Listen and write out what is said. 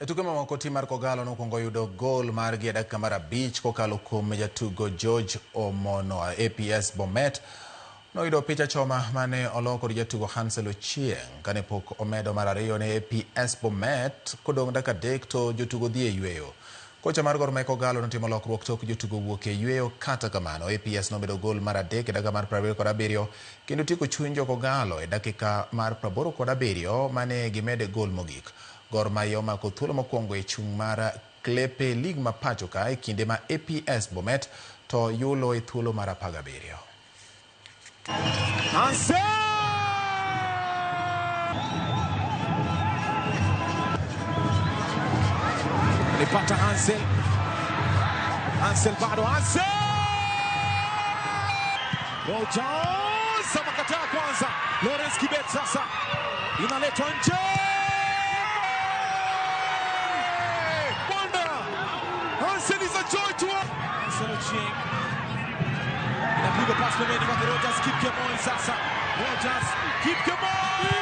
E tuke mamoko, tim mar Kogalo nokwongo yudo gol margi e dakika mar 5 kokalo kuom jatugo George Omono. APS Bomet noyudo picha choma mane olo kod jatugo Hansel Ochieng' kane pok omedo mar 2 ne APS Bomet kodong' dakika 3 to jotugo dhi e yweyo. Kocha mar Gor Mahia Kogalo notimo lokruok tok jotugo wuok e yweyo. Kata kamano, APS nomedo gol mar 3 e dakika mar 27 kendo tieko chuny jo Kogalo e dakika mar 87 mane gimede gol mogik. Gor Mahia omako thuolo mokwongo e chung' mar Klepe League ma pacho ka e kinde ma APS Bomet to yulo e thuolo mar 17. Hansel! Alipata Hansel. Hansel bado Hansel! Rogers amekataa kwanza. Lawrence Kibet sasa inaletwa nje. Wonder! Hansel is a joy to us. Hansel Ochieng. Inapigwa pasi pembeni kwake Rogers Kipkemoi sasa. Rogers Kipkemoi!